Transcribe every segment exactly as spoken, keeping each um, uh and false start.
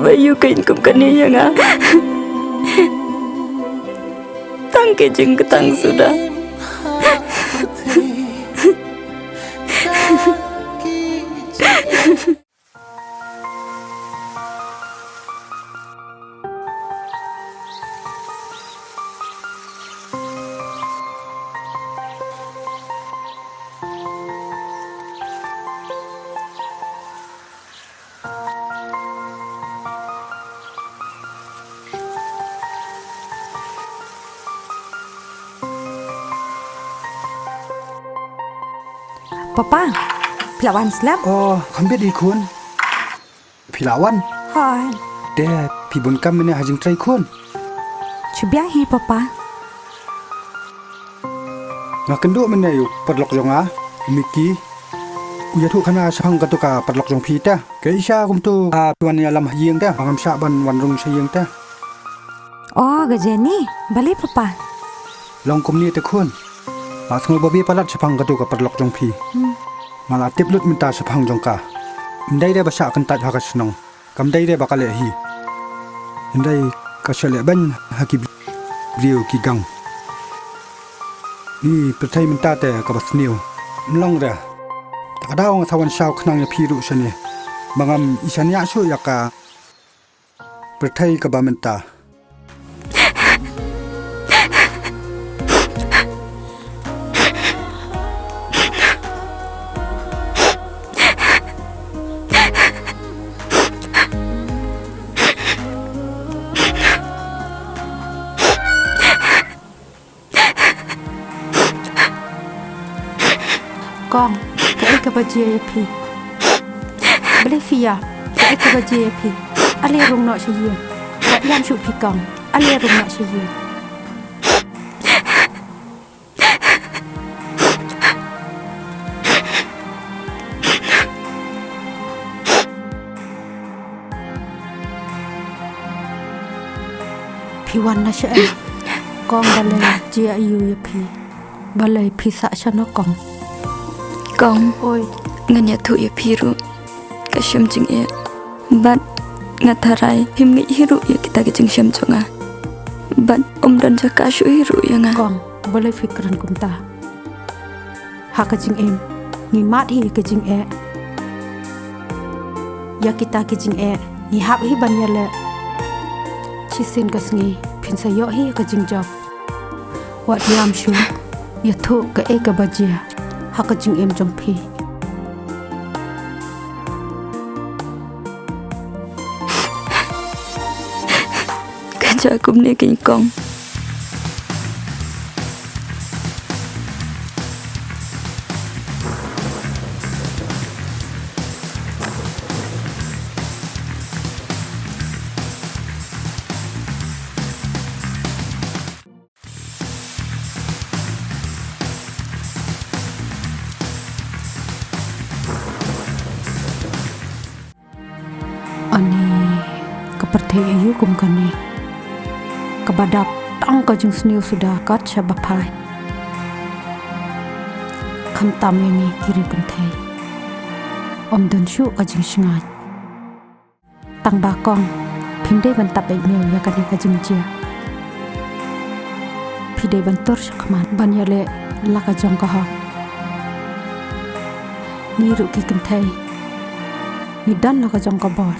ba ïoh kein kum kane ïa nga. Tang ki jingktang suda. Papa, phi la wan slem? Oh, kham bit hi khun. Phi la wan? Hooid. Te, phi bun kam mynne ha jingtrei khun? Shu biang hi papa. Nga kynduh mynne ïa u paralok jong nga, u Miki. U ïathuh khana shaphang katu ka paralok jong phi te. Kaei sha kumtu, ah, phi wan ïalam ha ïing te, ba ngam shah ban wan rung sha ïing te. Oh, ka Jenny, balei papa? Long kumne te khun. Nga sngew babe palat shaphang katu ka paralok jong phi. Hmm. Nga la tip lut mynta shaphang jong ka. Ym dei re ba shah kyntait ha ka shnong. Kam dei re ba ka leh hi. Hynrei ka shu leh beiñ ha ki briew ki gang. Ni pyrthei mynta te kaba sniew. Ym long re. Te ka daw nga sa wan shaw khnang ïa phi ruh shane. Ba ngam ïa shaniah shuh ïa ka pyrthei kaba mynta. Kong, kaei kaba jia ïa phi? Balei phi ïap? Kaei kaba jia ïa phi? Ale rung noh sha ïing. Wat ïam shuh phi kong. Ale rung noh sha ïing. Phi wan na shaei? Kong, balei jia aiu ïa phi? Balei phi sah shano kong? Kong. Oi. Ngan ïathuh ïa phi ruh. Ka shem jingeh. Bad nga tharai phim ngeit hi ruh ïa kita ki jingshem jong nga. Bad ym don jaka shuh hi ruh ïa nga. Kong, balei phi kren kumta? Ha ka jingim ngi mad hi ka jingeh. Ïa kita ki jingeh ngi hap hi ban ïaleh. Shisien ka sngi phin sa ïoh hi ka jingjop. Wat ïam shuh, ïathuh kaei kaba jia ha ka jingim jong phi. Ka jia kumne keiñ kong. Ani ka pyrthei aiu kum kane, kaba dap tang ka jingsniew suda kat shaba phai. Khamtam ïa ngi ki riewkynthei, ym don shuh ka jingshngaiñ. Tang ba kong, phim dei ban tap beit miaw ïa kane ka jingjia. Phi dei ban tur shakhmat ban ïaleh la ka jong ka hok. Ngi ruh ki kynthei ngi don la ka jong ka bor.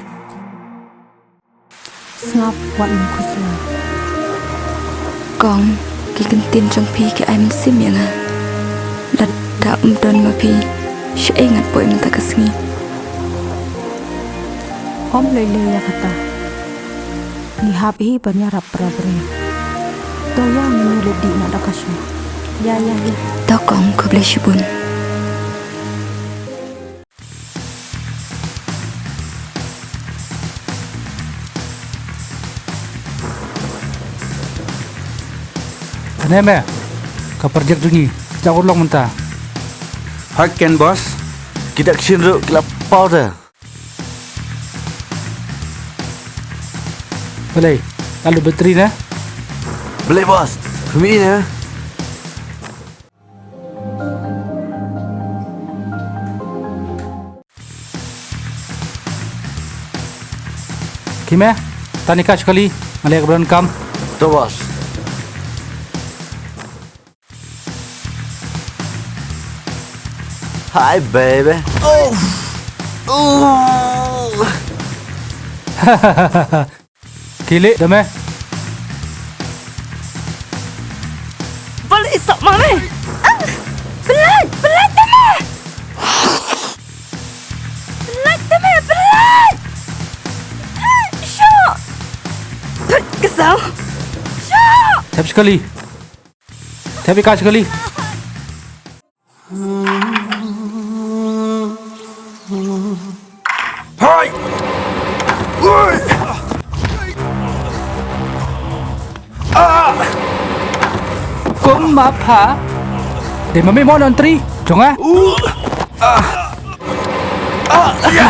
Sngap wat nym khuslai. Kong, ki ktien jong phi ki ai mynsiem ïa nga. Lada ym don ma phi, shaei ngan poi mynta ka sngi. Ym lei lei ïa kata. Ngi hap hi ban ïarap para briew. To ïa ngin ïaleh dih na da ka shnong. Ïa ïa ïa. To kong, khublei shibun. Kane me ka project jong ngi, ka jia urlong mynta. Hooid keiñ boss, ki da kshin ruh ki la paw te. Balei, la lut battery ne? Balei boss, phi mih ne? Khie me, tang ïa ka shi kali, nga leh kaba donkam. To boss. Hi baby. Oh. Oh. Khie leit da me. Bal isok ma me. Ah! Bal leit, bal leit da me. Bal leit da me, bal leit. Ah, sho. Put ka saw. Sho. Thep shi kali. Thep ïa ka shi kali. Hai! Ui! Ah! Kum ma pha. Dei ma me mo non tri. Jong nga. Uh! Ah! Ah! Ya!